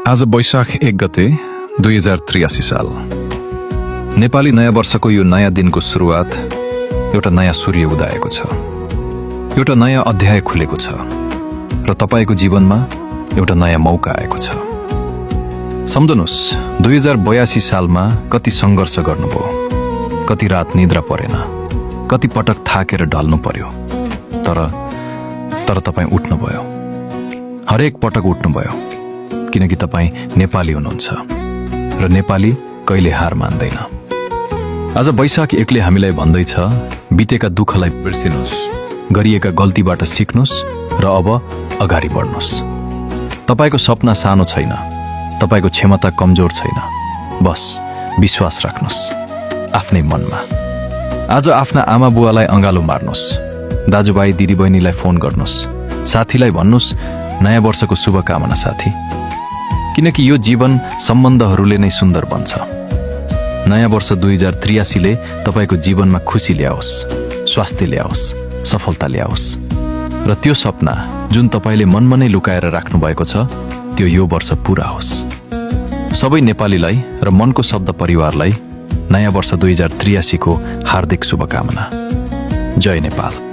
आज वैशाख 1 गते 2083 साल। नेपाली नयाँ वर्षको यो नयाँ दिनको सुरुवात एउटा नयाँ सूर्य उदाएको छ, एउटा नयाँ अध्याय खुलेको छ र तपाईको जीवनमा एउटा नयाँ मौका आएको छ। सम्झनुस् 2082 सालमा कति सङ्घर्ष गर्नुभयो, कति रात निद्रा परेन, कति पटक थाकेर ढल्नु पर्यो, तर तपाईँ उठ्नुभयो। हरेक पटक उठ्नुभयो किनकि तपाईँ नेपाली हुनुहुन्छ र नेपाली कहिले हार मान्दैन। आज वैशाख 1ले हामीलाई भन्दैछ, बितेका दुःखलाई बिर्सिनुस्, गरिएका गल्तीबाट सिक्नुस् र अब अगाडि बढ्नुस्। तपाईको सपना सानो छैन, तपाईको क्षमता कमजोर छैन, बस विश्वास राख्नुस् आफ्नै मनमा। आज आफ्ना आमा बुवालाई अँगालो मार्नुस्, दाजुभाइ दिदीबहिनीलाई फोन गर्नुस्, साथीलाई भन्नुस् नयाँ वर्षको शुभकामना साथी, किनकि यो जीवन सम्बन्धहरूले नै सुन्दर बन्छ। नयाँ वर्ष 2083 ले तपाईको जीवनमा खुशी ल्याओस्, स्वास्थ्य ल्याओस्, सफलता ल्याओस् र त्यो सपना जुन तपाईले मनमा नै लुकाएर राख्नु भएको छ त्यो यो वर्ष पूरा होस्। सबै नेपालीलाई र मनको शब्द परिवारलाई नयाँ वर्ष 2083 को हार्दिक शुभकामना। जय नेपाल।